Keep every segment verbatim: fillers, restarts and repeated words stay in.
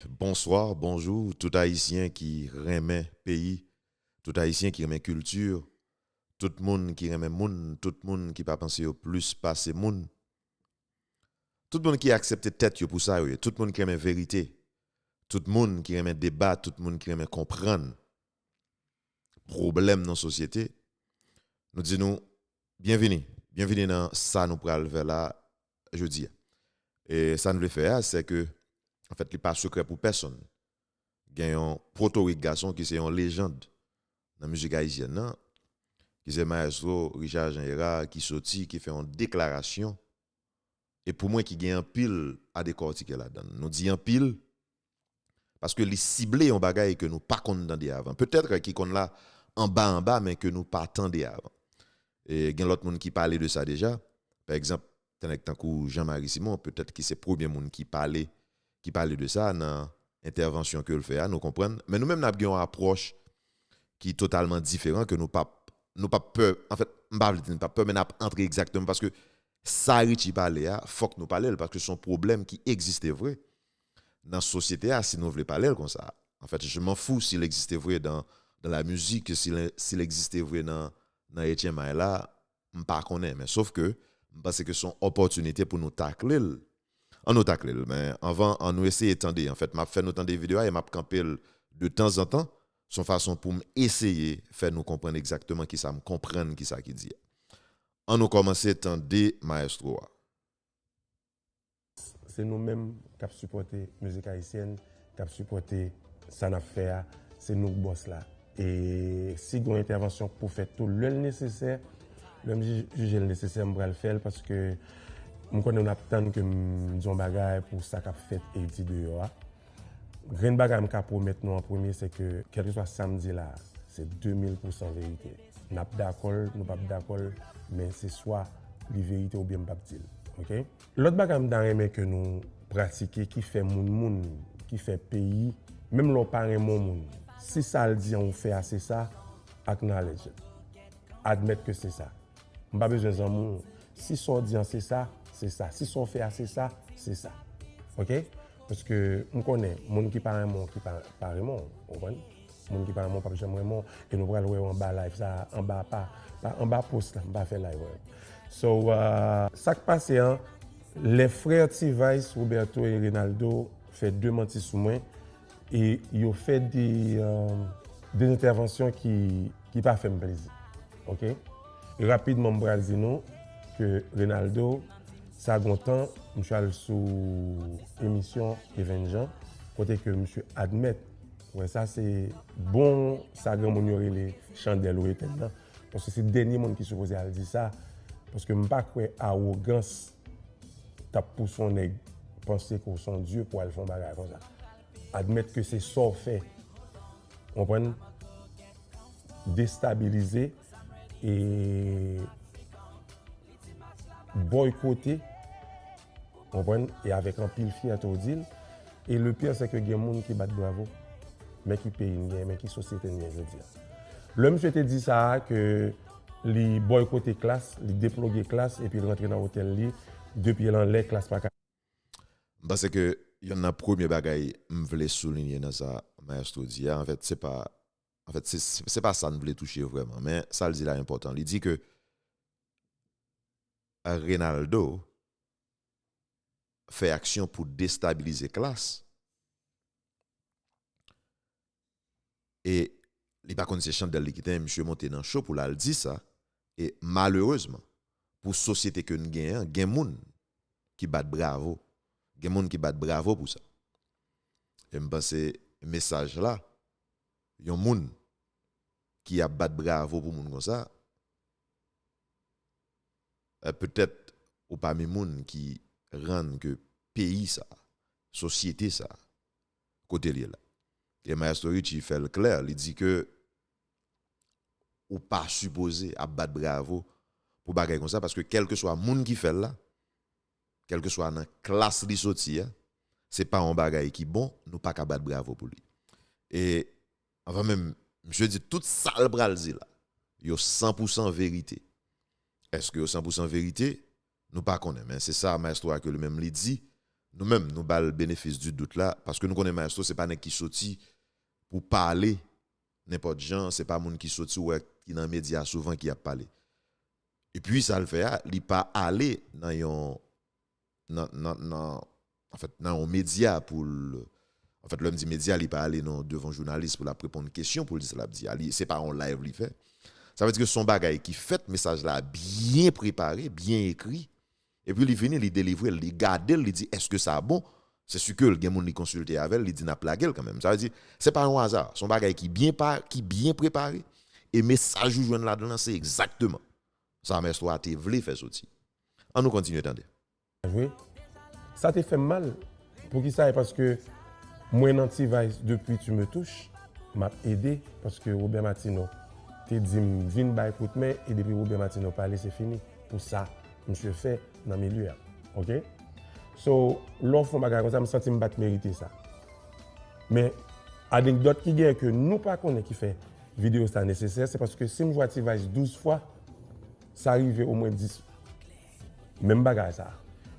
Bonswa, bonjou, tout Ayisyen ki renmen peyi, tout Ayisyen ki renmen kilti, tout moun ki renmen moun, tout moun ki pa panse yo plis pase moun, tout moun ki aksepte tèt yo pou sa yo ye, tout moun ki renmen verite, tout moun ki renmen deba, tout moun ki renmen konprann pwoblèm nan sosyete, nou di nou, byenvini. Byenvini nan sa nou pral fè la jodi a. E sa n vle fè a, se ke, anfèt, li pa sekrè pou pèsonn. Gen yon Pòtorik gason ki se yon lejand nan mizik ayisyèn nan, ki se Mayestwo Richard Jean Hérard, ki soti, ki fè yon deklarasyon, e pou mwen ki gen anpil a dekòtike ladan l. Nou di anpil, paske li sible yon bagay ke nou pa konn tande avan. Petèt ki konn la anba anba, men ke nou pa tande avan. E gen lòt moun ki pale de sa deja. Pa egzanp, yon nèg tankou Jean Marie Simon, petèt ki se premye moun ki pale, ki pale de sa nan entèvansyon ke l fè a, nou konprann. Men nou menm n ap gen yon apwòch ki totalman diferan, ke nou p ap, nou p ap pè, anfèt, m pa vle di nou p ap pè, men n ap antre egzakteman, paske sa Richie pale a, fòk nou pale l, paske se yon pwoblèm ki egziste vre nan sosyete a, si nou vle pale l konsa. Anfèt, je m'en fous s'il existe vre dans, dans la musique, s'il, s'il existe vre nan, nan Etyen May la, m pa konnen, men sof ke m panse ke se yon opòtinite pou nou takle l. An nou takle l, men anvan, an nou eseye tande. Anfèt, m ap fè nou tande videyo a e m ap kanpe l de tanzantan, se yon fason pou m eseye fè nou konprann egzakteman kisa m konprann, kisa ki di a. An nou kòmanse tande mayestwo a. Se nou menm k ap sipòte mizik ayisyèn, k ap sipòte sa n ap fè a, se nou k bòs la. E si gen yon entèvansyon k pou fèt tou, lè l nesesè, lè m jije l nesesè, m pral fè l, paske m konnen n ap tann ke m di yon bagay pou sa k ap fèt e di deyò a. Grenn bagay m ka pwomèt nou an premye, se ke kèlkeswa sa m di la a, se de mil pousan verite. N ap dakò l, nou p ap dakò l, men se swa li verite oubyen m p ap di l. Oke? Lòt bagay m ta renmen ke nou pratike ki fè moun moun, ki fè peyi, menm lè w pa renmen yon moun, si sa l di an ou fè a se sa, acknowledge it. Admèt ke se sa. M pa bezwen zanmi w. Si sa w di an se sa, se sa. Si sa w fè a se sa, se sa. Oke? Paske m konnen moun ki pa renmen w, ki pa, pa renmen w, w konprann? Moun ki pa renmen w p ap janm renmen w. E nou pral wè yo anba live sa, anba pa, pa anba post la, m pa fè live wè. So, uh, sa k pase an, lè frè T-Vice, Roberto e Renaldo fè de manti sou mwen, e yo fè de, uh, de entèvansyon ki, ki pa fè m plezi. Oke? E rapidman, m pral di nou ke Renaldo, sa gon tan, misye al sou emisyon Even Jean, kote ke misye admèt, wè sa se bon, sa granmoun yo rele chandèl ou etèn nan. Paske se dènye moun ki sipoze al di sa, paske m pa kwè awogans t ap pouse yon nèg panse ke w se yon dye pou al fè yon bagay konsa. Admèt ke se sa w fè. Konprann? Destabilize e bòykote, konprann? E avèk anpil fyète w di l. E le pire, se ke gen moun ki bat bravo. Men ki peyi n gen, men ki sosyete n gen jodi a. Lè misye te di sa a, ke li bòykote Klass, li deploge Klass, epi l rantre nan otèl li, de pye l anlè, Klass pa ka. M panse ke yonn nan premye bagay m vle soulinye nan sa Mayestwo di a, anfèt, se pa, anfèt, se, se, se pa sa n vle touche vrèman, men sa l di la enpòtan. Li di ke Renaldo fè aksyon pou destabilize Klass. E li pa konn se chandèl li ki te, misye monte nan cho pou l al di sa. E malerezman, pou sosyete ke n genyen an, gen moun ki bat bravo. Gen moun ki bat bravo pou sa. E m panse mesaj la, yon moun ki ap bat bravo pou moun konsa, eh, petèt ou pami moun ki rann ke peyi sa, sosyete sa, kote l ye la. E Mayestwo Richie fè l klè, li di ke ou pa sipoze ap bat bravo pou bagay konsa, paske kèlkeswa moun ki fè l la, kèlkeswa nan Klass li soti a, se pa yon bagay ki bon, nou pa ka bat bravo pou li. E anvan menm, misye di tout sa l pral di la, yo san pou san verite. Èske yo san pou san verite? Nou pa konnen, men se sa mayestwo a ke li menm li di, Nou menm, nou ba l benefis di dout la, paske nou konnen Maestro se pa nèg ki soti pou pale nenpòt jan, se pa moun ki soti ou wè ki nan medya souvan ki ap pale. Epi sa l fè a, li pa ale nan yon nan nan nan anfèt nan yon medya pou l anfèt lè m di medya, li pa ale nan devan jounalis pou l ap reponn kesyon pou l di sa l ap di a. Li, se pa yon live li fè. Sa vle di ke se yon bagay ki fèt, mesaj la byen prepare, byen ekri. Epi li vini, li delivre l, li gade l, li di èske sa bon? Se si ke l gen moun li konsilte avè l, li di n ap lage l kanmenm. Sa vle di, se pa yon aza, se yon bagay ki byen pa, ki byen prepare. E mesaj ou jwenn ladan l lan, se egzakteman sa Maestro a te vle fè soti. An nou kontinye tande. Vre. Sa te fè m mal. Poukisa? E paske mwen nan T-Vice depi Tu me touches, m ap ede, paske Robert Martineau te di m vin bay kout men, e depi Robert Martineau pale, se fini. Pou sa, misye fè nan milye a. Oke? So, lè w fè yon bagay konsa, m santi m pa t merite sa. Men, anekdòt ki genyen ke nou pa konnen ki fè videyo sa nesesè, se paske si m jwe a T-Vice douz fwa, sa rive omwen dis. Menm bagay sa.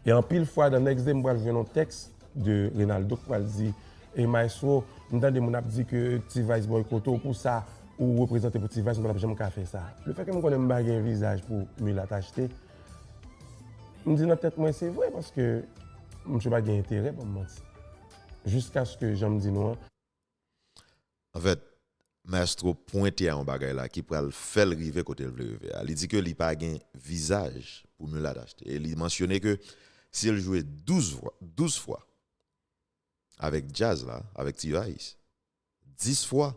E anpil fwa, the next day, m pral jwenn yon tèks de Reynaldo k pral di, e Maestro, m tande moun ap di ke T-Vice bòykote w pou sa, ou reprezante pou T-Vice, m pa t ap janm ka fè sa. Lefètke m konnen m pa gen vizaj pou Milat achte, m di nan tèt mwen, se vre, paske misye pa gen enterè ban m manti. Jiskaske, jan m di nou an, Anfèt, Maestro pwente a yon bagay la ki pral fè l rive kote l vle rive a. Li di ke li pa gen vizaj pou Milat achte. E li mansyone ke si l jwe douz fwa, douz fwa avèk djaz la, avèk T-Vice, dis fwa,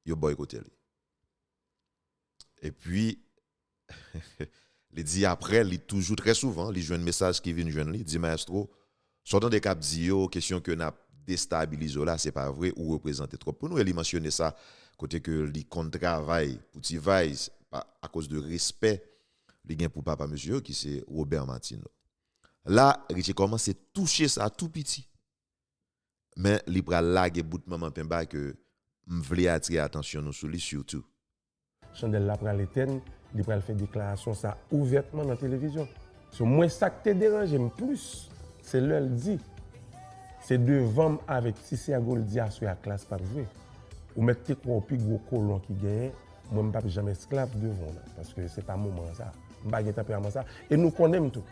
yo bòykote li. Epi, li di apre, li toujou, trè souvan, li jwenn mesaj ki vin jwenn li, di, Maestro, sa w tande k ap di yo, kesyon ke n ap destabilize w la, se pa vre, ou reprezante twòp pou nou. E li mansyone sa, kote ke li konn travay pou T-Vice, pa, akoz de respè li gen pou papa mesye yo, ki se Robert Martineau. La, Richie kòmanse touche sa tou piti. Men li pral lage bout manman penba ke m vle atire atansyon nou sou li sitou. Chandèl la pral etèn, li pral fè deklarasyon sa ouvètman nan televizyon. So, mwen, sa k te deranje m plis, se lè l di, se devan m avèk Ti Sègo l di aswè a Klass p ap jwe. Ou mèt te kwè w pi gwo kolon ki genyen, mwen m p ap janm esklav devan w nan, paske se pa moman sa. M pa gen tanperaman sa. E nou konnen m tou.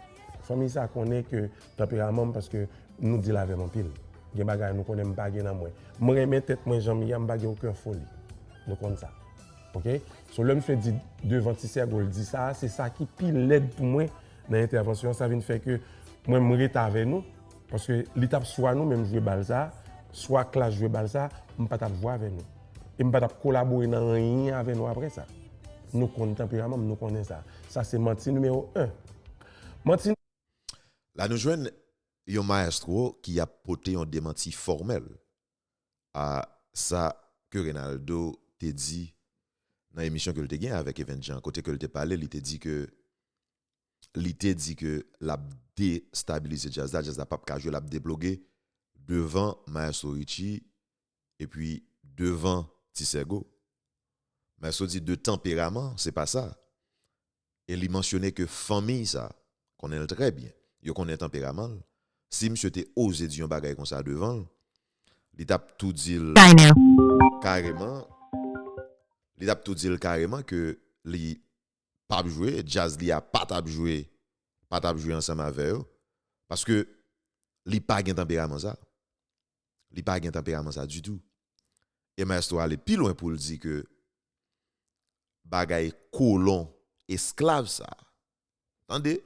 Fanmi sa konnen ke tanperaman m, paske nou deal avè m anpil. Gen bagay nou konnen m pa gen nan mwen. M renmen tèt mwen jan m ye a, m pa gen okenn foli. Nou konn sa. Oke? So, lè misye di devan Ti Sègo l di sa, se sa ki pi lèd pou mwen nan entèvansyon an. Sa vin fè ke mwen, m ret avè nou. Paske li t ap swa nou menm jwe bal sa, swa Klass jwe bal sa, m pa t ap jwe avè nou. E m pa t ap kolabore nan anyen avè nou apre sa. Nou konn tanperaman m, nou konnen sa. Sa se manti nimewo en. Manti La nou jwenn yon mayestwo ki ap pote yon demanti fòmèl a sa ke Reynaldo te di nan emisyon ke l te gen avèk Evens Jean, kote ke l te pale, li te di ke li te di ke l ap destabilize djaz la, djaz la p ap ka jwe, l ap deploge devan Mayestwo Richie epi devan Ti Sègo. Mayestwo di de tanperaman, se pa sa. E li mansyone ke fanmi sa konnen l trè byen. Yo konnen tanperaman l. Si misye te oze di yon bagay konsa devan l, li t ap tou di l kareman, li t ap tou di l kareman ke li p ap jwe, djaz li a pa t ap jwe, pa t ap jwe ansanm avè yo, paske li pa gen tanperaman sa. Li pa gen tanperaman sa ditou. E Mayestwo ale pi lwen pou l di ke bagay kolon esklav sa, tande,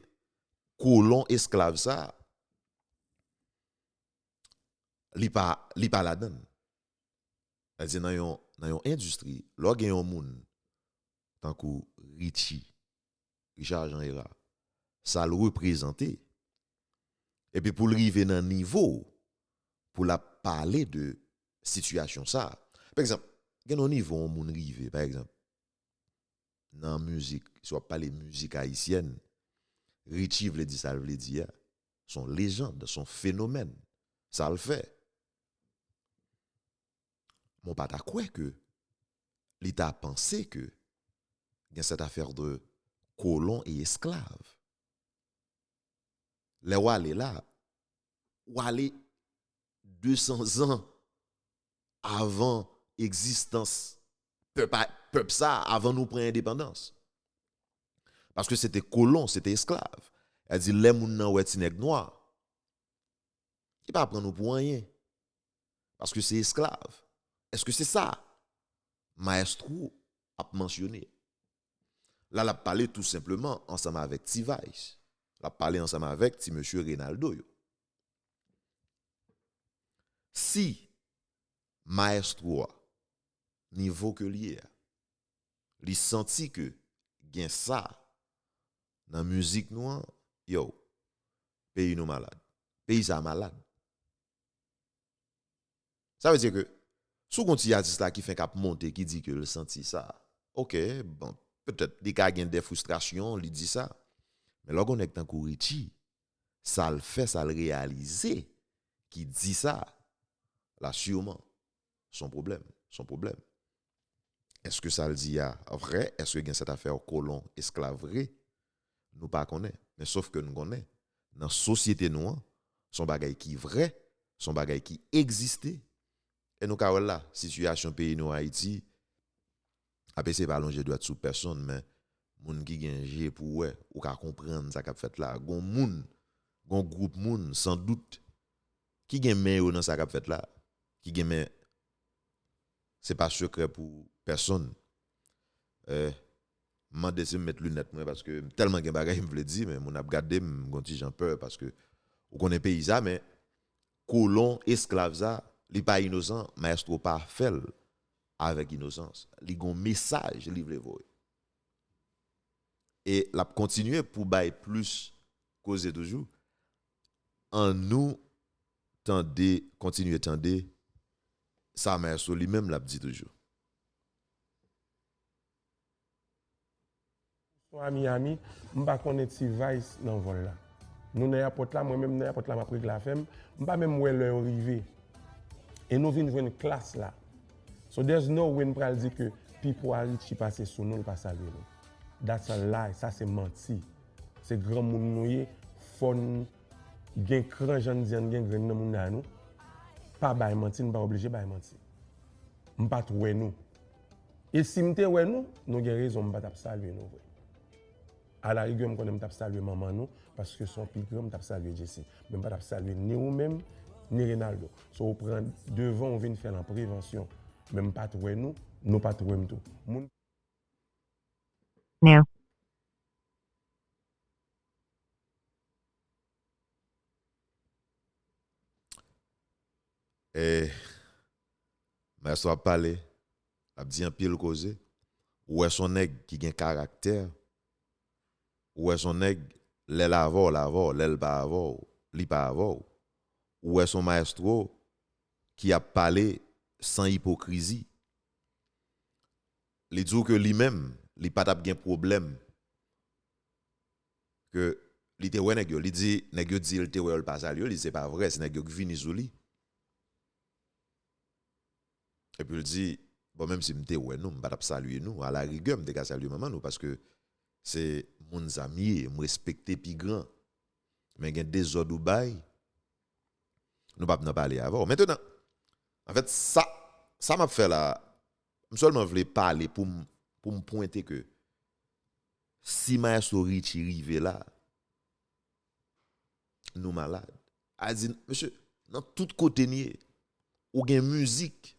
kolon esklav sa, li pa, li pa ladan l. Sa di nan yon, nan yon endistri, lè w gen yon moun tankou Richie, Richard Jean Hérard, sa l reprezante, epi pou l rive nan nivo pou l ap pale de sitiyasyon sa. Pa egzanp, gen yon nivo yon moun rive, pa egzanp, nan mizik, si w ap pale mizik ayisyèn, Richie vle di sa l vle di a. Se yon lejand, se yon fenomèn. Sa l fè. Men w pa ta kwè ke li ta panse ke gen cette affaire de colon et esclave. Lè w ale la, ou ale de san zan avan egzistans pèp a- pèp sa, avan nou pran endepandans. Paske se te kolon, se te esklav. Sa di lè moun nan wè ti nèg nwa, li pa pran nou pou anyen. Paske se esklav. Èske se sa Maestro ap mansyone? La, l ap pale tou senpleman ansanm avèk T-Vice. L ap pale ansanm avèk ti mesye Reynaldo yo. Si Maestro a, nivo ke l ye a, li santi ke gen sa nan mizik nou an, yo, peyi nou malad. Peyi sa malad. Sa vle di ke si w gon ti atis la ki fenk ap monte, ki di ke l santi sa, oke, bon, petèt li ka gen de fristrasyon, li di sa. Men lè w gon nèg tankou Richie, sa l fè, sa l reyalize, ki di sa, la siman, se yon pwoblèm, se yon pwoblèm. Èske sa l di a vre? Èske gen sèt afè kolon, esklav vre? Nou pa konnen. Men sof ke nou konnen, nan sosyete nou an, se yon bagay ki vre, se yon bagay ki egziste. E nou ka wè l la, sitiyasyon peyi nou Ayiti, ap eseye pa lonje dwèt sou pèsonn, men moun ki gen je pou wè, ou ka konprann sa k ap fèt la. Gon moun, gon gwoup moun, san dout, ki gen men yo nan sa k ap fèt la, ki gen men, se pa sekrè pou pèsonn. Eh, m mande si m met linèt mwen, paske m tèlman gen bagay m vle di, men moun ap gade m, m gon ti jan pè, paske ou konnen peyi sa, men kolon, esklav sa, li pa inosan, Maestro pa fè l avèk inosans. Li gon mesaj li vle voye. E l ap kontinye pou bay plis koze toujou. An nou tande, kontinye tande sa Maestro li menm l ap di toujou. Bonswa Miami, m pa konnen T-Vice nan vòl la. Nou nan èpòt la, mwen menm nan èpòt la m ap regle afè m. M pa menm wè lè yo rive. E nou vin jwenn klas la. So there's no way n pral di ke pipo a Richie pase sou nou, l pa salye nou. That's a lie, sa se manti. Se granmoun nou ye, fò n gen kran jan n di an, gen grenn nan mounay nou. Pa bay manti, n pa oblije bay manti. M pa t wè nou. E si m te wè nou, nou gen rezon m pa t ap salye nou vre. Alarigè m konnen m t ap salye manman nou, paske se yon pi gran m t ap salye Jessy. Men m pa t ap salye ni ou menm, ni Reynaldo. So ou pran devan ou vin fè l an prevansyon. Men m pa t wè nou, nou pa t wè m tou. Moun. Now. E Maestro ap pale, l ap di anpil koze. Ou wè s on nèg ki gen karaktè. Ou wè s on nèg, lè l avè w, l avè w, lè l pa avè w, li pa avè w. Ou wè s on maestro ki ap pale san ipokrizi. Li di w ke li menm, li pa t ap gen pwoblèm ke li te wè nèg yo. Li di, nèg yo di l te wè yo, l pa salye yo, li di se pa vre, se nèg yo k vini sou li. Epi l di, bon, menm si m te wè nou, m pa t ap salye nou. Alarigè, m te ka salye manman nou, paske se moun sa m ye, m respekte pi gran. Men gen dezòd ou bay, nou p ap nan pale avè w. Mentenan, anfèt, sa, sa m ap fè la, m sèlman vle pale pou m, pou m pwente ke si Maestro Richie rive la, nou malad. A di, mesye, nan tout kote n ye, ou gen mizik.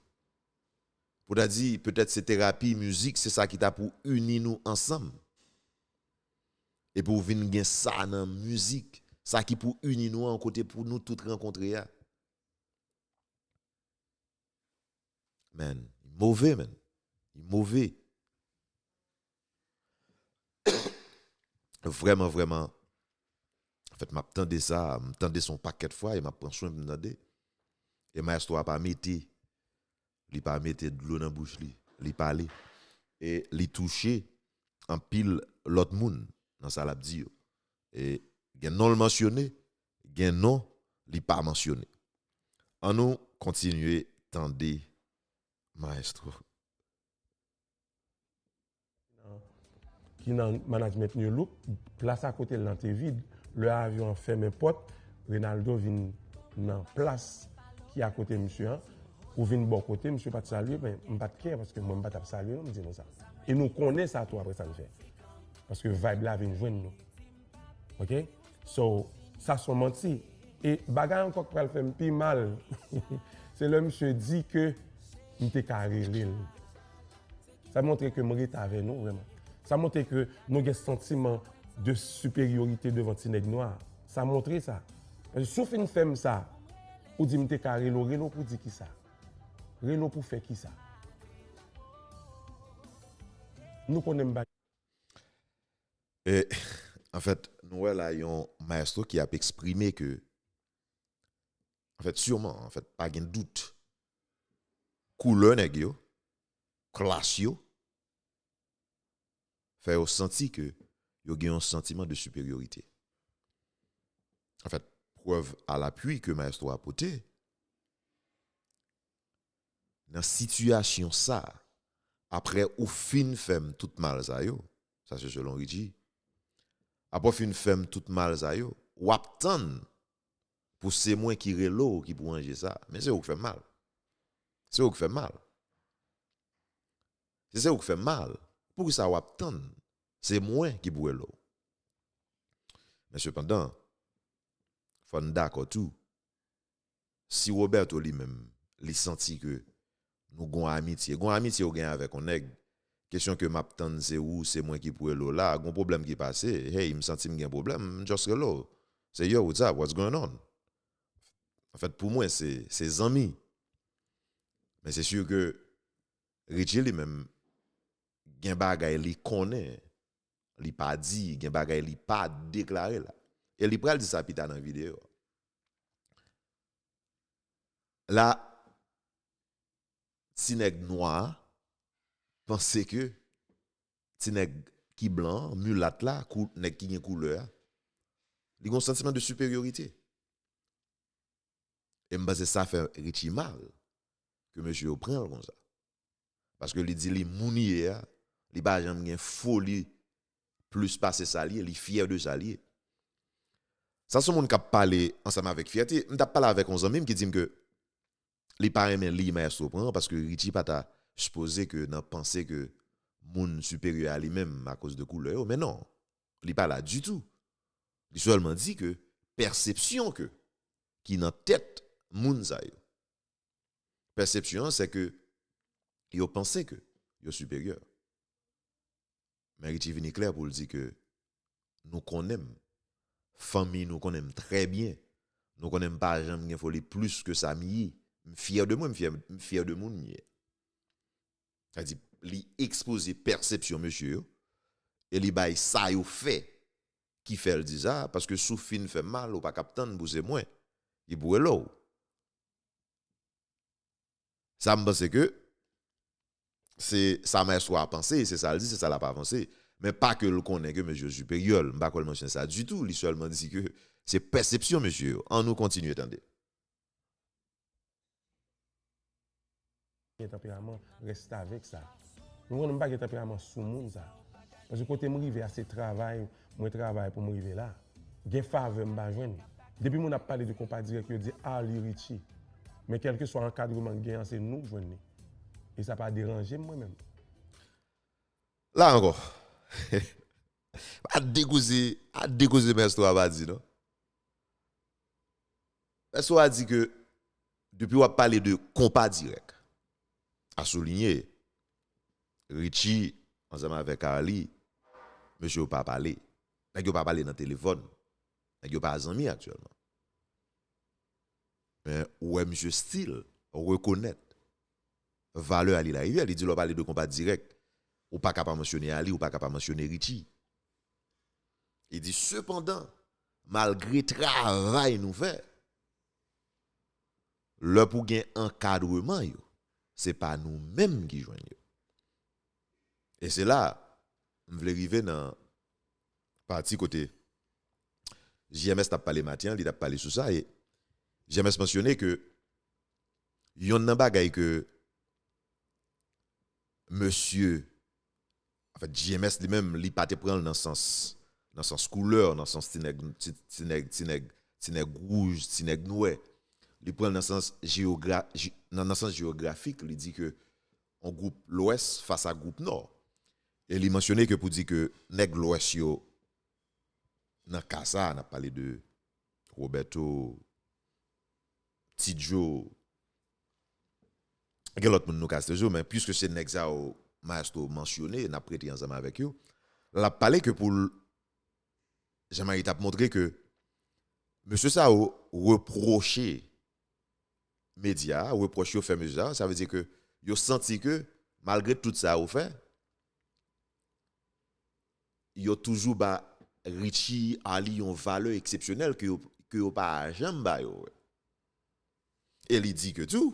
Pou ta di, petèt se terapi, mizik, se sa ki ta pou ini nou ansanm. Epi w vin gen sa nan mizik, sa ki pou ini nou an, kote pou nou tout rankontre a. Man, li move, man. Li move. Vrèman, vrèman. Anfèt, m ap tande sa, m tande sa yon pakèt fwa e m ap pran swen pou m tande. E maestro a pa mete, li pa mete dlo nan bouch li. Li pale. E li touche anpil lòt moun nan sa l ap di yo. E gen non l mansyone, gen non li pa mansyone. Ann nou kontinye tande maestro. Ki nan management New Look, plas a kote l lan te vid. Lè avyon an fèmen pòt, Reynaldo vin nan plas ki akote misye an, ou vin bò kote, misye pa t salye, men m pa t kè, paske mwen m pa t ap salye non, m di nou sa. E nou konnen sa tou apre sa n fè. Paske vibe la vin jwenn nou. Ok? So, sa s on manti. E bagay ankò k pral fè m pi mal, se lè misye di ke m te ka rele l. Sa montre ke m ret avè nou vrèman. Sa montre ke nou gen santiman de siperyorite devan ti nèg nwa. Sa montre sa. Paske si w fin fè m sa, ou di m te ka rele w, rele w pou di kisa? Rele w pou fè kisa? Nou konnen m pa E, anfèt, nou wè la yon maestro ki ap eksprime ke, anfèt, siman, anfèt, pa gen dout, koulè nèg yo, klas yo, fè yo santi ke yo gen yon santiman de siperyorite. Anfèt, prèv alapui ke maestro a pote, nan sitiyasyon sa, apre ou fin fè m tout mal sa yo, sa se selon Richie, apre w fin fè m tout mal sa yo, w ap tann pou se mwen ki rele w ki pou ranje sa. Men se ou k fè m mal. Se ou k fè m mal. Si se ou k fè m mal, poukisa w ap tann se mwen ki pou rele w? Men sepandan, fò n dakò tou, si Roberto li menm, li santi ke nou gon amitye, gon amitye ou gen avèk yon nèg, kesyon ke m ap tann se ou, se mwen ki pou rele w la, gon pwoblèm ki pase, hey, m santi m gen pwoblèm, m just rele w. Se yo, what's up, what's going on? Anfèt, pou mwen, se, se zanmi. Men se si ke Richie li menm, gen bagay li konnen, li pa di, gen bagay li pa deklare la. E li pral di sa pita nan videyo. La, ti nèg nwa a panse ke ti nèg ki blan an, milat la, kou, nèg ki gen koulè a, li gen yon santiman de siperyorite. E m panse sa fè Richie mal ke mesye yo pran l konsa. Paske li di li moun li ye a, li pa janm gen foli plis pase sa l ye, li fyè de sa l ye. Sa se yon moun k ap pale ansanm avèk fyète. M t ap pale avèk yon zanmi m ki di m ke li pa renmen liy maestro pran an paske Richie pa ta sipoze ke nan panse ke moun siperyè a li menm akoz de koulè yo. Men non, li pa la ditou. Li sèlman di ke pèsepsyon ke ki nan tèt moun sa yo. Pèsepsyon an, se ke yo panse ke yo siperyè. Men Richie vini klè pou l di ke nou konnen m. Fanmi nou konnen m trè byen. Nou konnen m pa janm gen foli plis ke sa m ye. M fyè de mwen, m fyè, m fyè de moun m ye. Sa di, li ekspoze pèsepsyon mesye yo e li bay sa yo fè ki fè l di sa, paske si w fin fè m mal, ou pa k ap tann pou se mwen ki pou rele w. Sa m panse ke se sa maestro a panse, se sa l di, se sa l ap avanse. Men pa ke l konnen ke mesye yo siperyè l. M pa kwè l mansyone sa ditou, li sèlman di ke se pèsepsyon mesye yo. An nou kontinye tande. Gen tanperaman, rèstavèk sa. Nou konnen m pa gen tanperaman sou moun sa. Paske kote m rive a, se travay, mwen travay pou m rive la. Gen favè m pa jwenn. Depi moun ap pale de konpa dirèk, yo di Arly Richie. Men kèlkeswa ankadreman k gen an, se nou k jwenn li. E sa pa deranje m mwen menm. La ankò. Pa dekoze, pa dekoze mèstwa pa di non. Mèstwa di ke depi w ap pale de konpa dirèk, a soulinye, Richie ansanm avèk Arly, mesye yo pa pale. Nèg yo pa pale nan telefòn. Nèg yo pa zanmi aktyèlman. Men ou wè misye still rekonèt valè Arly Larivière. Li di lè w pale de konpa dirèk, ou pa ka pa mansyone Arly, ou pa ka pa mansyone Richie. Li di sepandan, malgre travay nou fè, lè pou gen ankadreman yo, se pa nou menm ki jwenn yo. E se la, m vle rive nan pati kote J M S t ap pale maten an, li t ap pale sou sa, e J M S mansyone ke yonn nan bagay ke mesye, anfèt, J M S li menm, li pa te pran l nan sans, nan sans koulè, nan sans ti nèg, ti, ti nèg, ti nèg, ti nèg wouj, ti nèg nwè. Li pran l nan sans jeyogra-, je-, nan, nan sans jewografik, li di ke yon gwoup Lwès fas a gwoup Nò. E li mansyone ke pou di ke nèg Lwès yo, nan ka sa a, n ap pale de Roberto, Ti Joe, gen lòt moun nou ka site yo, men piske se nèg sa yo Maestro mansyone, n ap rete ansanm avèk yo. L ap pale ke pou l, Jean-Marie t ap montre ke mesye sa yo repwoche medya a, repwòch yo fè mesye sa yo, sa vle di ke yo santi ke malgre tout sa yo fè, yo toujou ba Richie, Arly yon valè eksepsyonèl ke yo, ke yo pa janm ba yo. E li di ke tou,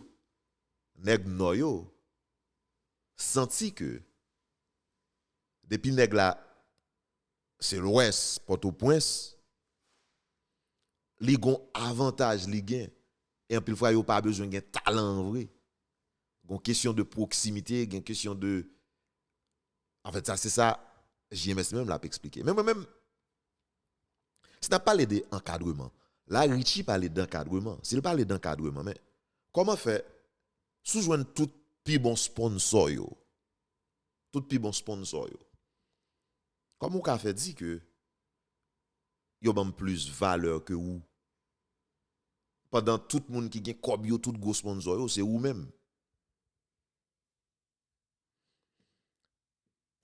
nèg Nò yo santi ke depi nèg la se Lwès, Pòtoprens, li gon avantaj li gen. E anpil fwa, yo pa bezwen gen talan an vre. Gon kesyon de pwoksimite, gen kesyon de, anfèt, sa, se sa J M S menm l ap eksplike. Men mwen menm, si n ap pale de ankadreman, la, Richie pale d ankadreman. Si l pale d ankadreman, men kòman fè, si w jwenn tout pi bon sponsò yo, tout pi bon sponsò yo, kòman w ka fè di ke yo ban m plis valè ke ou, pandan tout moun ki gen kòb yo, tout gwo sponsò yo, se ou menm?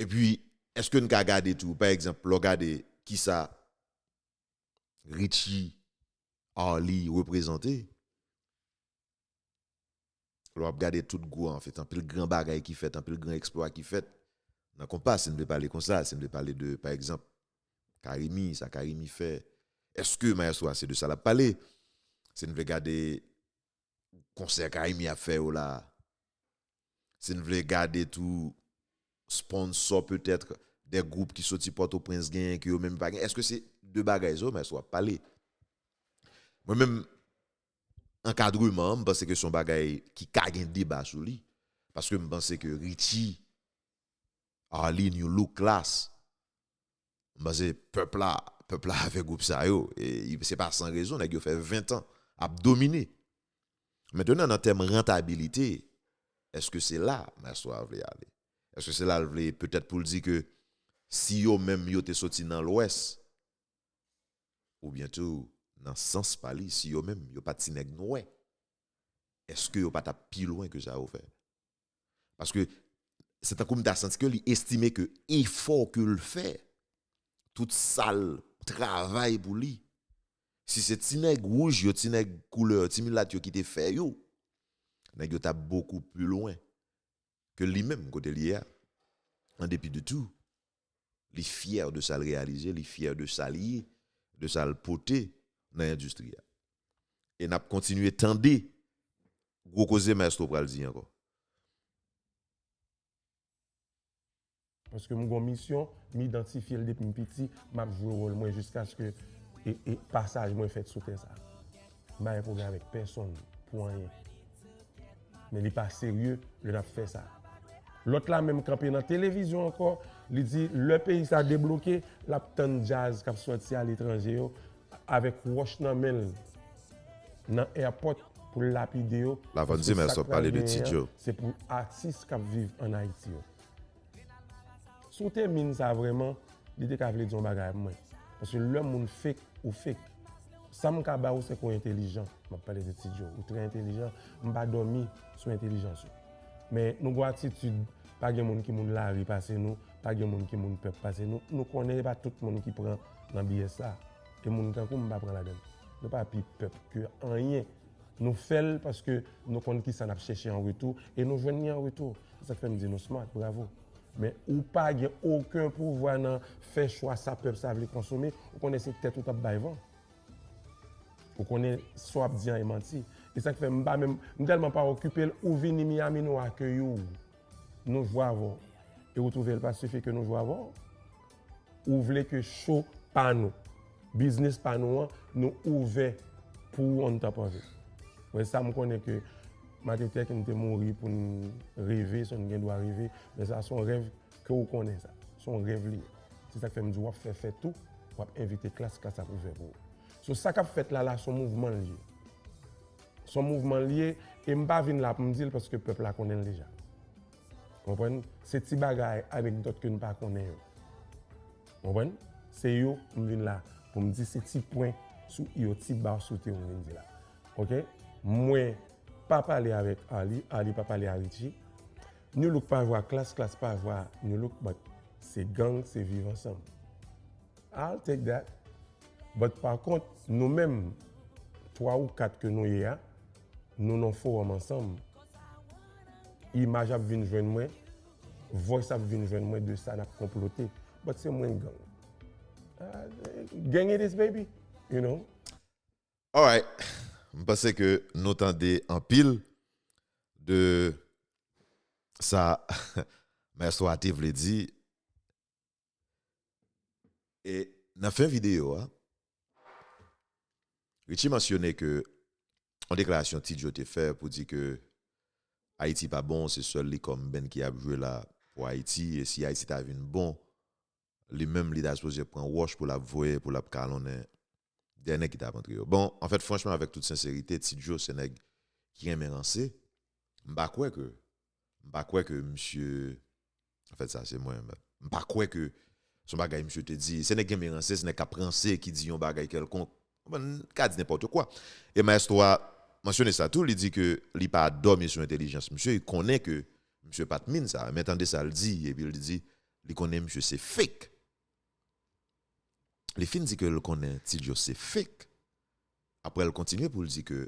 Epi, èske n ka gade tou, pa egzanp, lè w gade kisa Richie, Arly reprezante, lè w ap gade tout gwo, anfèt, anpil gran bagay ki fèt, anpil gran eksplwa ki fèt nan konpa, si n vle pale konsa, si n vle pale de, pa egzanp, Carimi, sa Carimi fè, èske Maestro a se de sa l ap pale? Si n vle gade konsè Carimi ap fè yo la, si n vle gade tou sponsò petèt de gwoup ki soti Pòtoprens genyen ke yo menm pa gen, èske se de bagay sa yo Maestro ap pale? Mwen menm, ankadreman an, m panse ke se yon bagay ki ka gen deba sou li. Paske m panse ke Richie, Arly, Nu Look, Klass, m panse pèp la, pèp la avè gwoup sa yo. E se pa san rezon, nèg yo fè ven tan ap domine. Mentnan, nan tèm rantabilite, èske se la Maestro a vle ale? Èske se la l vle, petèt pou l di ke si yo menm yo te soti nan Lwès, oubyen tou, nan sans pa li, si yo menm yo pa t ti nèg nwè, èske yo pa t ap pi lwen ke sa yo fè? Paske se tankou m ta santi ke li estime ke efò ke l fè, tout sa l travay pou li, si se ti nèg wouj yo, ti nèg koulè, ti milat yo ki te fè yo, nèg yo t ap bokou pi lwen ke li menm kote l ye a. An depi de tou, li fyè de sa l reyalize, li fyè de sa l ye, de sa l pote nan endistri a. E n ap kontinye tande gwo koze Maestro pral di ankò. Paske m gon misyon, m idantifye l depi m piti, m ap jwe wòl mwen jiskaske e, e pasaj mwen fèt sou tè sa. M pa gen pwoblèm avèk pèsonn pou anyen. Men li pa serye lè n ap fè sa. Lòt la menm kanpe nan televizyon ankò, li di lè peyi sa debloke, l ap tann djaz k ap sòti aletranje yo avèk wòch nan men l nan airport pou l lapide yo. Paske sa k pral genyen an, se pou atis k ap viv ann Ayiti yo. Si w te min sa vrèman, li te ka vle di yon bagay pou mwen. Paske lè moun fake, ou fake. Sa m ka ba ou, se ke w entelijan. M ap pale de Ti Djo. Ou trè entelijan. M pa dòmi sou entelijans ou. Men nou gon atitid, pa gen moun ki moun lari pase nou, pa gen moun ki moun pèp pase nou. Nou konnen e pa tout moun ki pran nan B S sa. E moun tankou m, m pa pran ladan l. Nou pa pi pèp ke anyen. Nou fè l paske nou konn kisa n ap chèche an retou e nou jwenn li an retou. Se sa k fè m di nou smart, bravo. Men ou pa gen okenn pouvwa nan fè chwa sa pèp sa vle konsome, ou konnen se tèt ou t ap bay van. Ou konnen sa w ap di an e manti. E sa k fè m pa menm, m tèlman pa okipe l, ou vini Miami, nou akeyi w. Nou jwe avè w. E ou twouve l pa sifi ke nou jwe avè w? Ou vle ke show pa nou, biznis pa nou an, nou ouvè pou ou on top of it. Mwen sa m konnen ke Martin Luther King te mouri pou n reve, so n gen dwa reve, men sa se yon rèv ke ou konnen sa. Se yon rèv li ye. Se sa k fè m di w ap fè fèt ou, w ap envite klas, klas ap ouvè pou ou. So sa k ap fèt la la, se yon mouvman l ye. Se yon mouvman l ye, e m pa vin la pou m di l paske pèp la konnen l deja. Konprann? Se ti bagay, anekdòt ke n pa konnen yo. Konprann? Se yo m vin la pou m di, se ti pwen sou i yo, ti ba sou te yo m vin di la. Oke? Mwen pa pale avèk Arly, Arly pa pale a Richie. Nu Look pa jwe a Klass, Klass pa jwe a Nu Look, but se gang, se viv ansanm. I'll take that. But pa kont, nou menm, twa ou kat ke nou ye a, nou nan fowòm ansanm. Imaj ap vin jwenn mwen, voice ap vin jwenn mwen de sa n ap konplote. But se mwen gang. Ah, gang it is, baby. You know? Alright. M panse ke nou tande anpil de sa Maestro a te vle di. E nan fen videyo a, Richie mansyone ke yon deklarasyon Ti Joe te fè pou di ke Ayiti pa bon, se sèl li kòm band ki ap jwe la pou Ayiti, e si Ayiti ta vin bon, li menm li ta sipoze pran wòch pou l ap voye, pou l ap kalonnen dèyè nèg ki t ap antre yo. Bon, anfèt, franchman, avèk tout senserite, Ti Joe se nèg ki renmen ranse. M pa kwè ke, m pa kwè ke misye, anfèt, sa se mwen, m pa kwè ke se yon bagay misye te di. Se nèg ki renmen ranse, se nèg k ap ranse, ki di yon bagay kèlkonk. Konprann, ka di nenpòt kwa. E Maestro a mansyone sa tou, li di ke li pa dòmi sou entèlijans misye, li konnen ke misye pa t min sa. Men tande sa l di, epi l di, li konnen misye se fake. Li fin di ke l konnen Ti Joe se fake. Apre l kontinye pou l di ke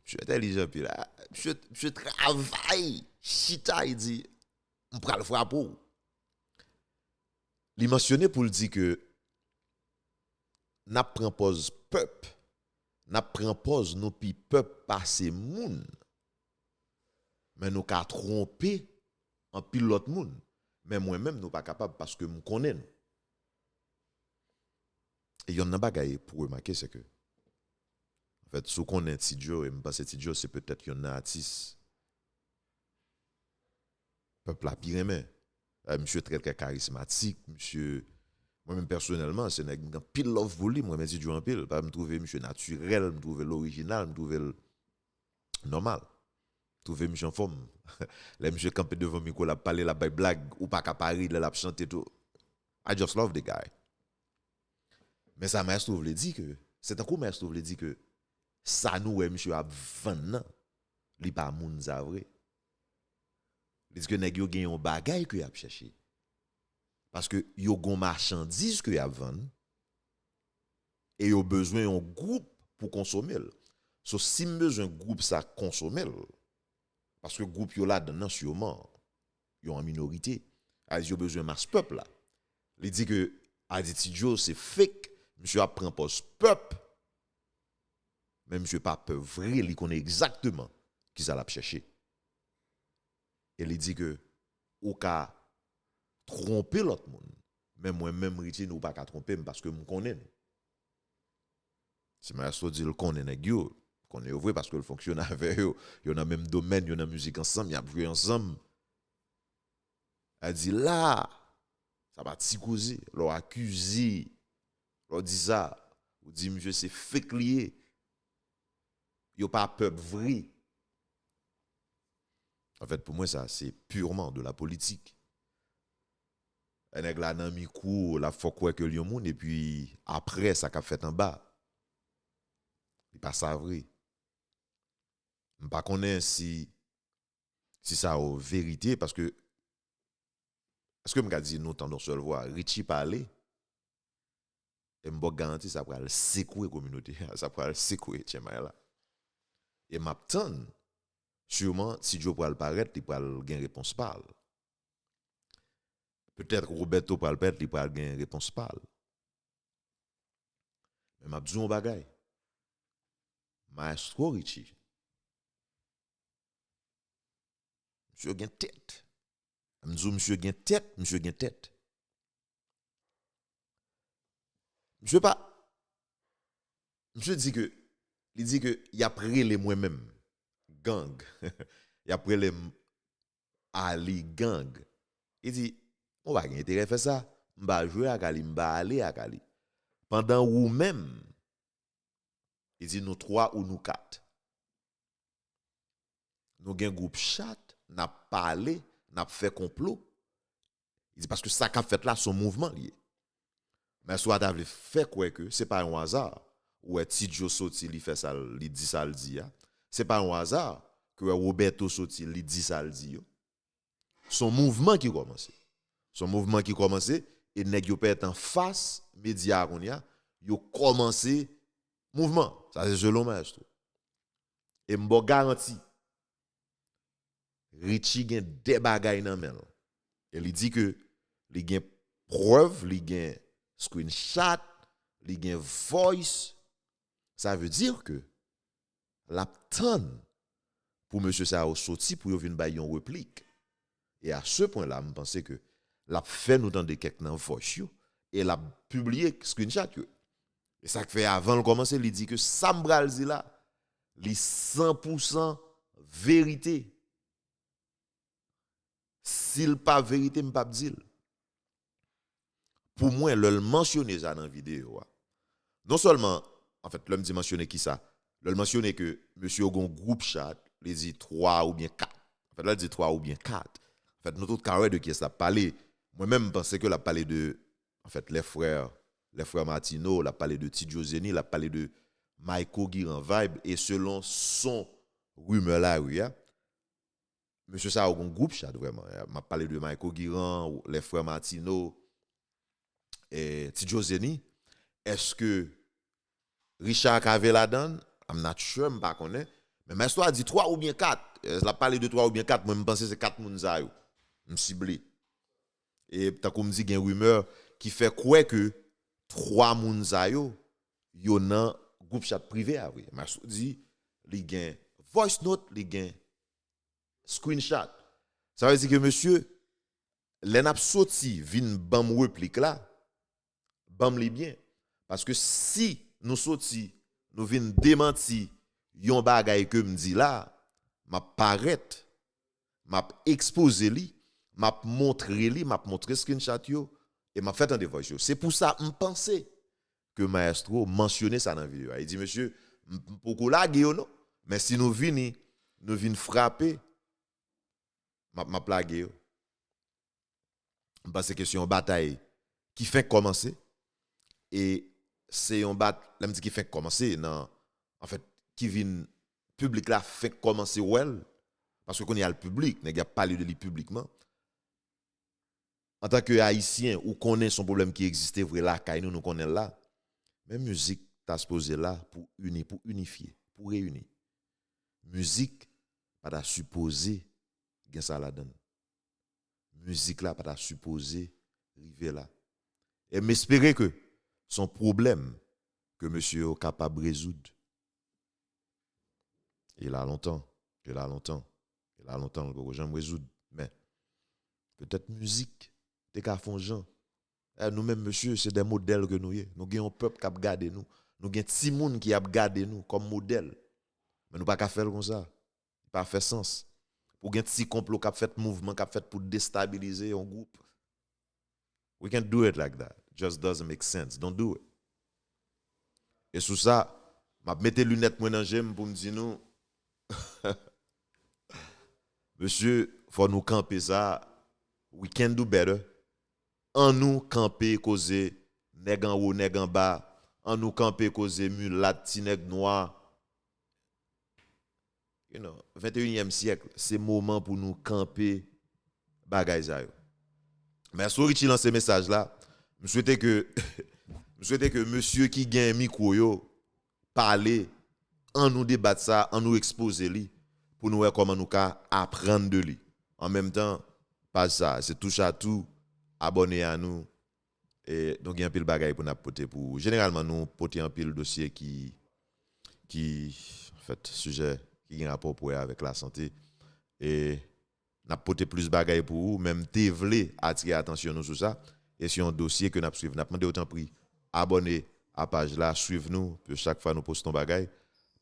misye entèlijan anpil. Ah, misye, misye travay, chita, li di, m pral frape w. Li mansyone pou l di ke n ap pran pòz pèp, n ap pran pòz nou pi pèp pase moun. Men nou ka twonpe anpil lòt moun. Men mwen menm, nou pa kapab paske m konnen nou. E yonn nan bagay pou remake, se ke, anfèt, si w konnen Ti Joe, e m panse Ti Joe se petèt yonn nan atis pèp la pi renmen. Eh, misye trè, trè karismatik, misye, mwen menm pèsonèlman, se nèg m gen anpil love pou li, m renmen Ti Joe anpil. Pa m twouve misye natirèl, m twouve l orijinal, m twouve l nòmal. Twouve misye anfòm. Lè misye kanpe devan mikwo, l ap pale, l ap bay blag, ou pa ka pa ri lè l ap chante tou. I just love the guy. Men sa Maestro vle di ke, se tankou Maestro vle di ke sa nou wè misye ap vann nan, li pa moun sa vre. Li di ke nèg yo gen yon bagay ke y ap chèche. Paske yo gon machandiz ke y ap vann, e yo bezwen yon gwoup pou konsome l. So, si m bezwen gwoup sa konsome l, paske gwoup yo ladan nan siman, yo an minorite, a di yo bezwen mas pèp la. Li di ke, a di Ti Joe se fake, misye ap pran pòz pèp, men misye pa pèp vre, li konnen egzakteman kisa l ap chèche. E li di ke ou ka twonpe lòt moun, men mwen menm, Richie, nou pa ka twonpe m paske m konnen nou. Si Maestro di l konnen nèg yo, konnen yo vre paske l fonksyone avè yo, yo nan menm domèn, yo nan mizik ansanm, y ap jwe ansanm. A di la, sa pa ti koze, lè w akize, lè w di sa, ou di misye se fake li ye. Yo pa pèp vre. Anfèt, pou mwen, sa, se purement de la politique. Nèg la nan mikwo, l ap fè w kwè ke l yon moun, epi apre, sa k ap fèt anba, li pa sa vre. M pa konnen si, si sa yo verite, paske, èske m ka di nou tande yon sèl vwa, Richie pale, e m ba w garanti sa pral sekwe kominote a, sa pral sekwe tchenmay la. E m ap tann, siman, Ti Joe pral parèt, li pral gen repons pa l. Petèt Roberto pral parèt, li pral gen repons pa l. Men m ap di w yon bagay. Maestro Richie, misye gen tèt. M di w, misye gen tèt, misye gen tèt. Misye pa, misye di ke, li di ke y ap rele mwen menm gang. Y ap rele m Arly gang. Li di, mwen pa gen enterè fè sa. M pa jwe ak Arly, m pa ale ak Arly. Pandan ou menm, Li di nou twa ou nou kat. Nou gen gwoup chat, n ap pale, n ap fè konplo. Li di paske sa k ap fèt la se yon mouvman li ye. Maestro a ta vle fè kwè ke se pa yon aza. Ou wè Ti Djo soti, li fè sa, li di sa l di a. Se pa yon aza ke wè Roberto soti, li di sa l di yo. Se yon mouvman ki kòmanse. Se yon mouvman ki kòmanse e nèg yo pèt anfas medya a kounye a, yo kòmanse mouvman. Sa se selon Maestro. E m ba w garanti, Richie gen de bagay nan men l. E li di ke li gen prèv, li gen screenshot, li gen voice. Sa vle di ke l ap tann pou mesye sa yo soti pou yo vin bay yon replik. E a se pwen la, m panse ke l ap fè nou tande kèk nan voice yo e l ap pibliye screenshot yo. E sa k fè avan l kòmanse, li di ke sa m pral di la, li san pou san verite. Si l pa verite, m p ap di l. Pou mwen, lè l mansyone sa nan videyo a, non sèlman, anfèt, lè m di mansyone kisa, lè l mansyone ke mesye yo gon gwoup chat, li di twa oubyen kat. Anfèt, lè l di twa oubyen kat, anfèt, nou tout ka wè de kiyès l ap pale. Mwen menm, m panse ke l ap pale de, anfèt, les frères, les frères Martineau, l ap pale de Ti Djo Zeni, l ap pale de Mayco Guirand Vibe, e selon son rimè lari a, mesye sa yo gon gwoup chat vrèman. M ap pale de Mayco Guirand, les frères Martineau, e Ti Djo Zeni. Èske Richard Cavé ladan l? I'm not sure, m pa konnen. Men Maestro a di twa oubyen kat. Èske l ap pale de twa oubyen kat? Mwen, m panse se kat moun sa yo. M sible. E tankou m di, gen rimè ki fè kwè ke twa moun sa yo, yo nan gwoup chat prive a vre. Maestro di, li gen voice note, li gen screenshot. Sa vle di ke mesye, lè n ap soti vin ban m replik la, ban m li byen. Paske si nou soti, nou vin demanti yon bagay ke m di la, m ap parèt, m ap ekspoze li, m ap montre li, m ap montre screenshot yo, e m ap fè tande voice yo. Se pou sa m panse ke Maestro mansyone sa nan videyo a. Li di, mesye, m m poko lage yo non, men si nou vini, nou vin frape, m ap, m ap lage yo. M panse ke se yon batay ki fenk kòmanse. E se yon bat, lè m di ki fenk kòmanse, nan, anfèt, ki vin, piblik la fenk kòmanse wè l. Paske kounye a l piblik, nèg y ap pale de li piblikman. Antanke Ayisyen, ou konnen se yon pwoblèm ki egziste vre lakay nou, nou konnen l la. Men mizik ta sipoze la pou ini, pou inifye, pou reyini. Mizik pa ta sipoze gen sa ladan l. Mizik la pa ta sipoze rive la. E m espere ke se yon pwoblèm ke mesye yo kapab rezoud. E la lontan, e la lontan, e la lontan, l poko janm rezoud. Men, petèt mizik te ka fè yon jan. E nou menm, mesye, se de modèl ke nou ye. Nou gen yon pèp k ap gade nou. Nou gen timoun ki ap gade nou kòm modèl. Men nou pa ka fè l konsa. Li pa fè sans. Pou gen ti konplo k ap fèt, mouvman k ap fèt pou destabilize yon gwoup. We can't do it like that. Just doesn't make sense. Don't do it. E sou sa, m ap mete linèt mwen nan je m pou m di nou, mesye, fò nou kanpe sa. We can do better. An nou kanpe koze nèg anwo, nèg anba. An nou kanpe koze milat, ti nèg nwa. You know, venteyinyèm syèk, se moman pou nou kanpe bagay sa yo. Mèsi Richie lanse mesaj la. M swete ke, m swete ke mesye ki gen mikwo yo pale, an nou debat sa, an nou ekspoze li, pou nou wè kòman nou ka aprann de li. An menm tan, paj sa, se touch a tou, abòne a nou, e nou gen anpil bagay pou n ap pote pou ou. Jeneralman, nou pote anpil dosye ki, ki, anfèt, sijè ki gen rapò pou wè avèk lasante. E n ap pote plis bagay pou ou, men m te vle atire atansyon nou sou sa. E se yon dosye ke n ap swiv. N ap mande w tanpri, abòne a paj la, swiv nou, pou chak fwa nou poste yon bagay,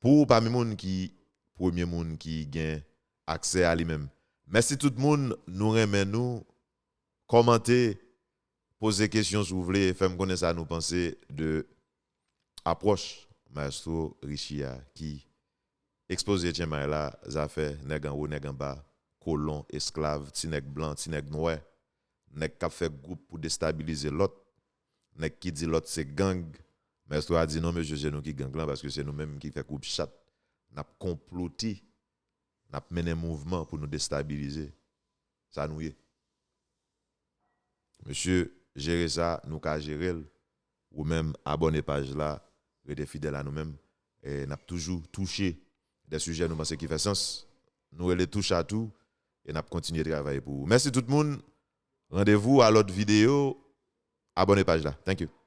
pou ou pami moun ki, premye moun ki gen aksè a li menm. Mèsi tout moun, nou renmen nou. Kòmante, poze kesyon si w vle, fè m konnen sa nou panse de apwòch Maestro Richie a ki ekspoze Tyenmay la, zafè nèg anwo, nèg anba, kolon, esklav, ti nèg blan, ti nèg nwè, nèg k ap fè gwoup pou destabilize lòt, nèg ki di lòt se gang. Maestro a di non mesye, se nou ki gang lan, paske se nou menm ki fè gwoup chat, n ap konplote, n ap mennen mouvman pou nou destabilize. Sa nou ye. Mesye, jere sa, nou ka jere l. Ou menm, abòne paj la, rete fidèl a nou menm. E n ap toujou touche de sijè nou panse ki fè sans. Nou rele touch a tou e n ap kontinye travay pou ou. Mèsi tout moun. Randevou a lòt videyo. Abòne paj la. Thank you.